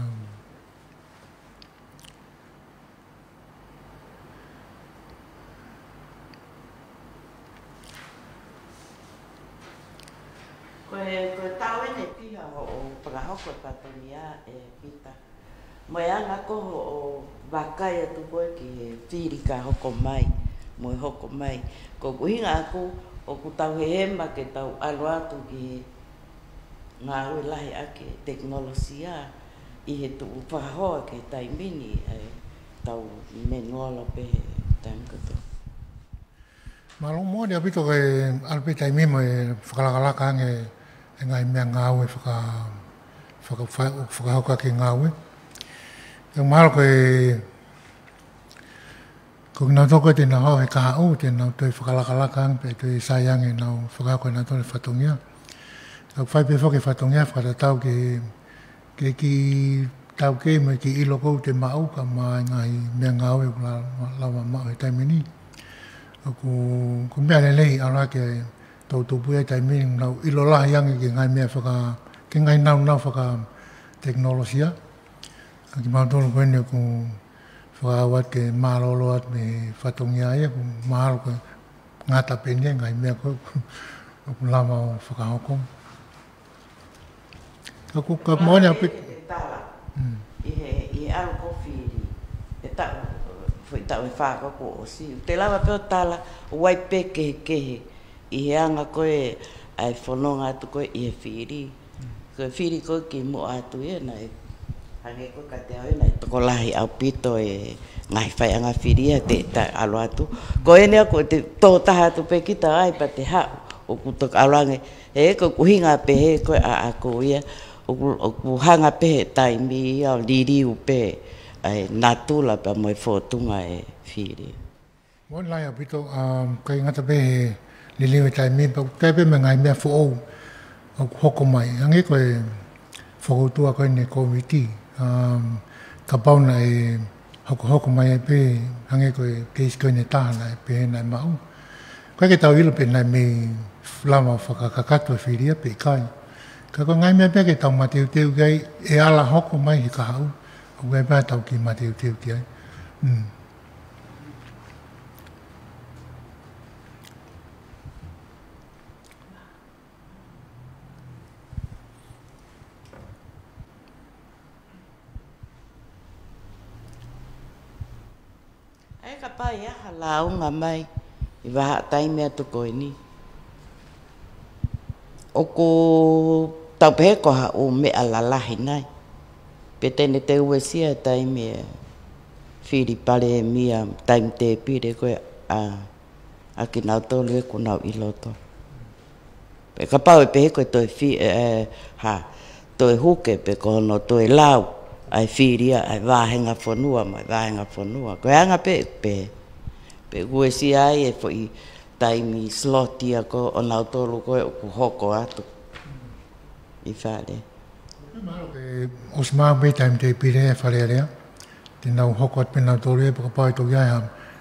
Ko e, ko e taʻu eni ʻe piha hoʻo fakahoko e fatongia ʻe Pita. Mo e anga ko ē hoʻo vakai atu ko ē ki he fili ka hoko mai, mo e hoko mai. Ko ʻeku ʻuhinga ʻaku, ʻoku tau hehema ke tau ʻalu atu ki he ngāue lahi ʻaki e tekinolosia ʻi he tuʻu fakahoa ki he taimi ni, ʻe tau manual pē he taimi kotoa. Mālō, moʻoni ʻaupito ko e ʻalu pē taimi mo e fakalakalaka ange e ngaahi meʻangāue faka-, faka-, fa-, fakahoko ʻaki e ngāue. Pea mahalo ko e, ko kinautolu ko ē te nau haʻu he kahaʻu, te nau toe fakalakalaka ange, pea toe sai ange ʻenau fakahoko ʻenautolu e fatongia. Ka ʻoku fai pē foki e fatongia fakatatau ki he, ki he kiʻi taukei mo e kiʻi ʻilo ko ē te maʻu kae ʻumaʻā e ngaahi meʻangāue ʻoku la-, lava maʻu he taimi ni. ʻOku, ko e meʻa lelei ʻalu hake e toʻutupu ia he taimi ni, nau ʻilo lahi ange ki he ngaahi meʻa faka-, ki he ngaahi nāunau fakatekinolosia. Ka kimautolu ko eni ʻoku fakaʻau atu ke mālōlō atu mei he fatongia ia, ʻoku mahalo ko e ngata pē eni e ngaahi meʻa ko ē ʻoku, ʻoku lava ʻo fakahoko. Ka ʻoku, ka ʻoku moʻoni ʻaupito. E tala. Mm. ʻI he, ʻi he ʻalu ko ē fili. E taʻu, foʻi taʻu ʻe fā ko ē kuo ʻosi. Te lava pē ʻo tala, ʻoku ʻi ai pē kehekehe. ʻI he anga ko ē ʻa e fononga atu ko ē ʻi he fili. Mm. Ko e fili ko ē kimuʻa atu ia naʻe, hangē ko ē kiate au ia naʻe tokolahi ʻaupito e ngaahi faiʻanga fili ia te ta ʻalu atu. Ko eni ʻoku te tō taha atu pē kita ai pea te haʻu, ʻoku toki ʻalu ange. He ko ʻeku ʻuhinga pē he ko e ʻaʻaku ia, ʻoku, ʻoku hanga pē he taimi ia ʻo liliu pē ʻa e natula pea mo e fōtunga e fili. Moʻoni lahi ʻaupito, um, ʻikai ngata pē he liliu e taimi, pea ʻoku ʻi ai pē mo e ngaahi meʻa foʻou ʻoku hoko mai. Hangē ko e fokoutua ko eni e Kōviti, um, kapau naʻe hokohoko mai ai pē, hangē ko e keisi ko eni ʻe taha naʻe pehē naʻe maʻu. ʻOku ʻikai ke tau ʻilo pe naʻe mei lava fakakakato e fili ia pe ʻikai. Ka ko e ngaahi meʻa pē ke tau mateuteu ki ai, ʻe ala hoko mai he kahaʻu, ʻoku ʻi ai pē ʻetau kiʻi mateuteu ki ai. Mm. ʻA ia kapau ʻe ʻi ai ha lāunga mai ʻi he vahaʻa taimi atu ko eni, ʻoku tau pehē ko ha ʻū meʻa lalahi nai. Pe te ne toe uesia e taimi e fili palēmia, taimi tēpile ko ē ʻa, ʻa kinautolu ʻoku nau ʻi loto. Pe kapau ʻe pehē ko e toe fi-, ʻe, ʻe, ha, toe huke pe ko hono toe lau ʻa e fili ia ʻa e vāhenga fonua mo e vāhenga fonua. Ko e anga pē, pē, pē uesia ai e foʻi taimi slot ia ko ē ʻo nautolu ko ē ʻoku hoko atu ʻi Fale. Mahalo ke ʻosi maʻu pē taimi tēpile ʻa Fale Alea. Te nau hoko atu pē nautolu ia, pea kapau ʻe toki ʻi ai ha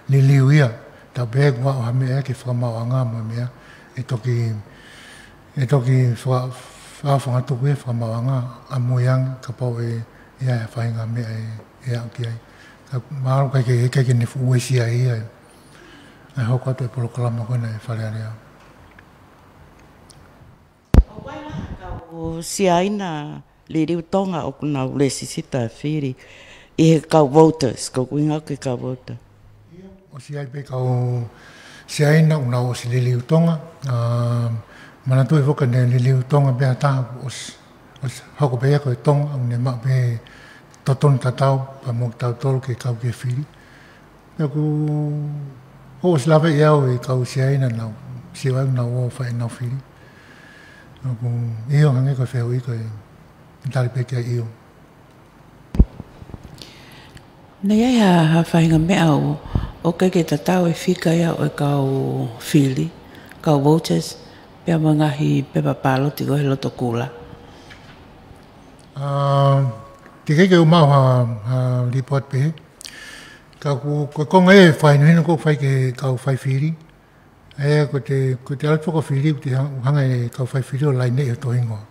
liliu ia. Tau pehē kuo aʻu ha meʻa ke fakamaauʻanga mo e meʻa. ʻE toki, ʻe toki faka-, fa-, fangatuku ia fakamaauʻanga ʻamui ange kapau ʻe, ʻe ʻi ai ha faʻahinga meʻa ʻe, ʻe aʻu ki ai. Ka mahalo ʻikai ke, ʻikai ke ne fuʻu uesia ia. ʻA e hoko atu e polokalama ko ena ʻa Fale Alea. ʻOku ʻi ai ha kau Siaina liliu Tonga ʻoku nau lēsisita fili ʻi he kau voters, ko ʻeku ʻuhinga ki he kau voter. ʻOsi ʻi ai pē kau Siaina ʻoku nau ʻosi liliu Tonga, ʻa, manatuʻi foki naʻe liliu Tonga pē ha taha ʻosi, ʻosi hoko pē ia ko e Tonga, ʻoku ne maʻu pē totonu tatau pea mo kitautolu ke kau ki he fili. Pea ʻoku, ʻosi lava ʻe au e kau Siaina naʻa nau, Siaina naʻa nau ō ʻo fai ʻenau fili. ʻOku ʻio, hangē ko e fehuʻi ko ē, tali pē ki ai, ʻio. Naʻe ʻi ai ha, ha faʻahinga meʻa ʻoku, ʻoku ʻikai ke tatau e fika ia ʻo e kau fili, kau voters, pea mo e ngaahi pepa pāloti ko ē he loto kula. ʻA, teʻeki ke u maʻu ha, ha report pehē. Ka ko, ko e konga ia e fakahinohino ʻoku fai ki he kau fai fili. ʻA ia ko ʻete, ko ʻete ʻalu ʻo fili, ʻoku te hang-, hanga ʻe he kau fai fili ʻo laineʻi hoto hingoa.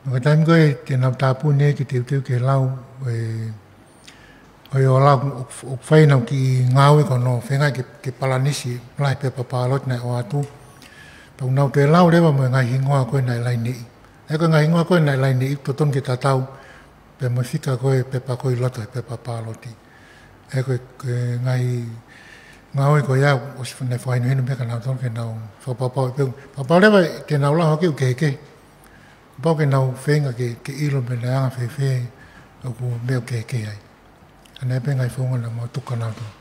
Ka ko e taimi ko ē te nau tāpuni ai ke teuteu ke lau, ʻe, ʻo ʻikai ʻo lau, ʻo, ʻo fai ʻenau kiʻi ngāue ko hono feinga ke, ke palanisi, lahi pepa pāloti naʻe ʻoatu. Pea ʻoku nau toe lau leva mo e ngaahi hingoa ko ē naʻe laineʻi. ʻA ia ko e ngaahi hingoa ko ē naʻe laineʻi, totonu ke tatau, pea mo e fika ko ē pepa ko ē ʻi loto he pepa pāloti. ʻA ia ko e, ko e ngaahi ngāue ko ia, ʻosi naʻe fakahinohino pē kia nautolu ke nau fakapapauʻi pē. Fakapapau leva te nau lau hake ʻoku kehekehe. Pau ke nau feinga ke, ke ʻilo pe naʻe anga fēfē ʻoku meʻa ʻoku kehekehe ai. ʻA ia pē ngaahi founga naʻa mau tuku kia nautolu.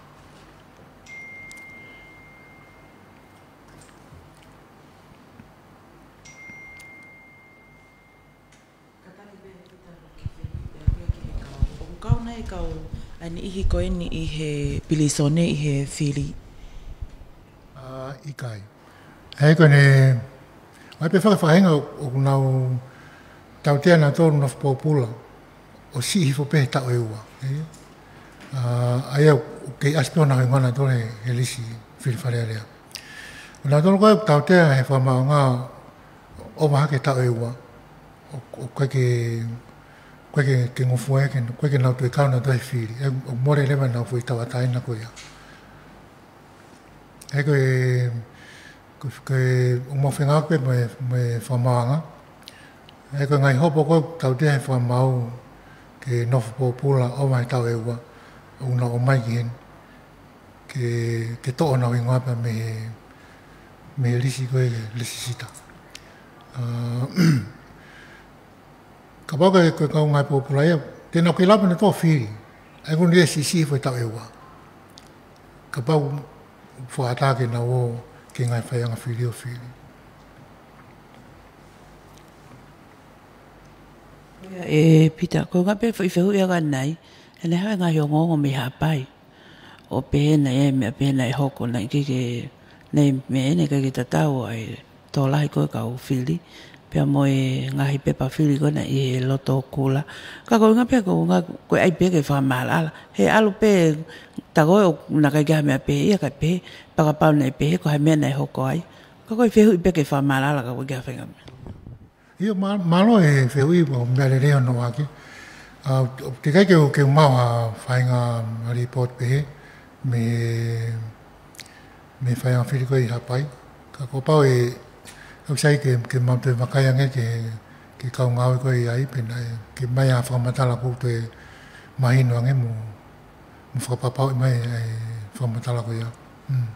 Ka tali pē kita ki he, ki he, ki he kau. ʻOku kau nai e kau ʻa e niʻihi ko eni ʻi he pilīsone ʻi he fili? ʻA, ʻikai. ʻA ia ko eni, ʻoku ʻi ai pē fakafaʻahinga ʻoku nau tautea nautolu nofo pōpula ʻo siʻi hifo pē he taʻu ʻe ua. ʻE? ʻA, ʻa ia ʻoku kei ʻasi pē honau hingoa nautolu he, he lisi fili Fale Alea. Ko nautolu ko ē ʻoku tautea he fakamaauʻanga ʻo ʻova hake taʻu ʻe ua. ʻO, ʻoku ʻikai ke, ʻoku ʻikai ke, ke ngofua ia, ke, ʻoku ʻikai ke nau toe kau nautolu he fili. ʻE, ʻoku mole leva ʻenau foʻi tauʻatāina ko ia. ʻE ko e, ko, ko e, ʻoku mau fengāueʻaki pē mo e, mo e fakamaauʻanga. ʻE ko e ngaahi hopo ko ē ʻoku tautea he fakamaau ke nofo pōpula ʻova he taʻu ʻe ua. ʻOku nau ō mai ki heni. Ke, ke toʻo honau hingoa pea mei he, mei he lisi ko ē, lisi sita. ʻA, kapau ko e, ko e kau ngāue pōpula ia, te nau kei lau pē nautolu ʻo fili. ʻA ia ko eni ʻe siʻisiʻi foʻi taʻu ʻe ua. Kapau fuata ke nau ō ki he ngaahi faiʻanga fili ʻo fili. ʻE Pita, ko e ngaahi pē foʻi fehuʻi ʻa kanai, ʻe ne hanga ngaahi ongoongo mei Haʻapai. ʻO pehē naʻe ʻi ai e meʻa pehē naʻe hoko naʻe ʻikai ke, naʻe meʻa ʻe ʻikai ke tatau ʻa e tokolahi ko ē kau fili. Pea mo e ngaahi pepa fili ko ē naʻe ʻi he loto kula. Ka ko e ʻuhinga pē ko e ʻuhinga ko e ʻai pē ke fakamaʻalaʻala. He ʻalu pē ta ko ē ʻo naʻe ʻikai ke ʻi ai ha meʻa pehē ia kae pehē. Pea kapau naʻe pehē ko e hā e meʻa naʻe hoko ai. Ka ko e fehuʻi pē ke fakamaʻalaʻala ka ko e ʻikai ha faʻahinga meʻa. ʻIo, mā-, mālō e fehuʻi, ʻoku meʻa lelei hono ʻohake. ʻA, teʻeki ai ke u, ke u maʻu ha faʻahinga report pehē mei, mei he faiʻanga fili ko ē ʻi Haʻapai. Ka kuo pau ʻe, ʻoku sai ke, ke mau toe vakai ange ki he, ki he kau ngāue ko ē ʻi ai, pe naʻe, ke ʻomai ha fakamatala ʻoku toe mahino ange mo, mo fakapapauʻi mai e fakamatala ko ia. Mm.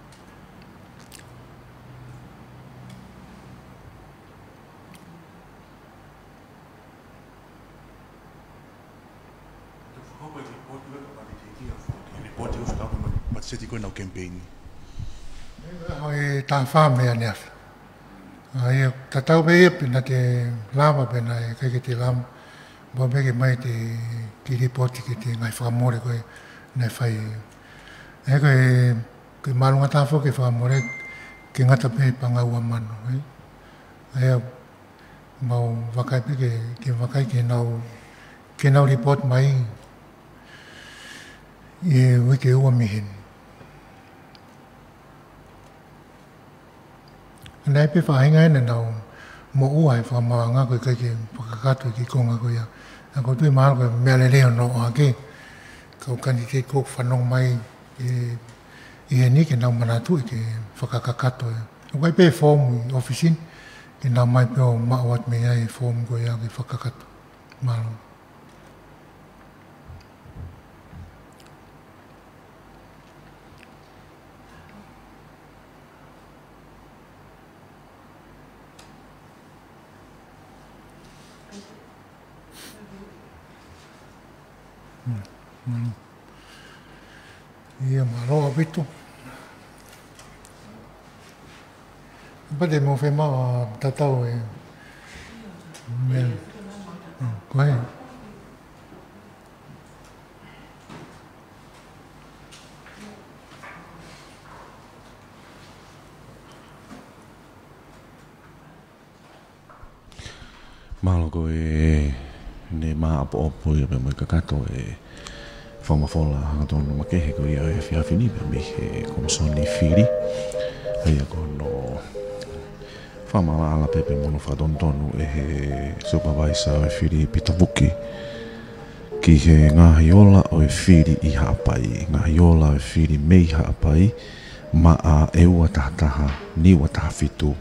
Te u fakahoko e lipooti ʻo e kapau te u teʻeki ai ʻo fakahoko e lipooti ʻo e fakahoko e patiseti ko ē ʻenau kemipeini. ʻE, ʻaho ʻe taha fā mei ʻaneafi. ʻA ia, tatau pē ia pe naʻa te lava pe naʻe ʻikai ke te lava. Pau pē ke ʻomai e kiʻi lipooti ki he ngaahi fakamole ko ē naʻe fai. ʻE ko e, ko e māʻolunga taha foki e fakamole ke ngata pē he paʻanga ua mano, ē? ʻA ia, mau vakai pē ke, ke vakai ke nau, ke nau report mai ʻi he uike ʻe ua mei heni. Naʻe ʻi ai pē faʻahinga ʻe naʻa nau moʻua he fakamaauʻanga ko e ʻikai ke fakakakato e kiʻi konga ko ia. ʻA ia ko u tui mahalo ko e meʻa lelei hono ʻohake, kau kanititeiti ko ē ʻoku fanongo mai ʻi, ʻi heni ke nau manatuʻi ke fakakakato ia. ʻOku ʻi ai pē foomu ʻi ʻōfisi ni, ke nau ʻomai pē ʻo maʻu atu mei ai e foomu ko ia ke fakakakato. Mālō. Mm, mm. ʻIo, mālō ʻaupito. Pea te mou fiemaʻu ʻa e tatau e, Amen. Oh, go ahead. Mālō ko ʻene maʻopoʻopo ia pea mo e kakato e fakamafola hangatonu makehe ko ia ʻo e efiafi ni pea mei he Komisoni Fili. ʻA ia ko hono fakamaʻalaʻala pē pea mo hono fakatonutonu ʻe he Supervisor ʻo e fili Pita Vuki ki he ngaahi ola ʻo e fili ʻi Haʻapai, ngaahi ola ʻo e fili mei Haʻapai, maʻa ʻe ua taha taha, Niua taha fitu,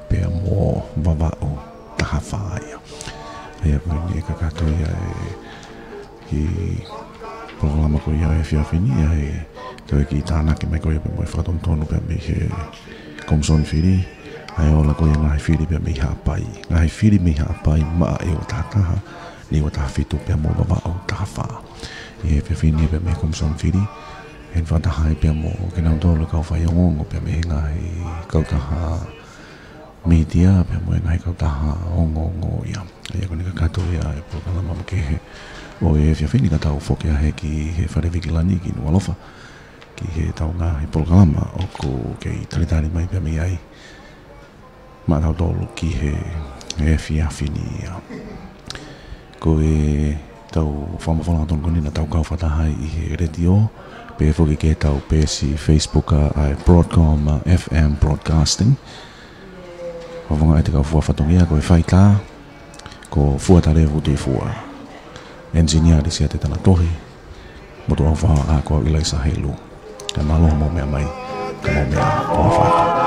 pea mo Vavaʻu taha fā ia. ʻA ia ko ʻene kakato ia e kiʻi polokalama ko ia ʻo e efiafi ni, ʻa e toe kiʻi tānaki mai ko ia pea mo e fakatonutonu pea mei he Komisoni Fili ʻa e ola ko ia ngaahi fili pea mei Haʻapai. Ngaahi fili mei Haʻapai maʻa ʻe ua taha taha, Niua taha fitu pea mo Vavaʻu taha fā. ʻI he efiafi ni pea mei he Komisoni Fili, ʻe fakataha ai pea mo kinautolu kau faiongoongo pea mei he ngaahi kautaha mītia pea mo e ngaahi kautaha ongoongo ia. ʻA ia ko ʻene kakato ia e polokalama makehe ʻo e efiafi ni ka tau foki hake ki he Fale Vikilani ki Nukuʻalofa ki heʻetau ngaahi polokalama ʻoku kei talitali mai pea mei ai maʻatautolu ki he efiafi ni ia. Ko ʻetau fakamafola hangatonu ko eni naʻa tau kau fakataha ai ʻi he letiō, pehē foki ki heʻetau peesi Facebook ʻa e Broadcom F M Broadcasting. Fakafofonga ʻa e kau fua fatongia ko e faitā ko Fuatalevu Tuʻifua. Engineer Lisiate Tanatohi. Motuʻa ʻofa ʻa ko au ʻIlaisa Helu. Kae mālō hoʻomou meʻa mai, ka mou meʻa ʻofa atu.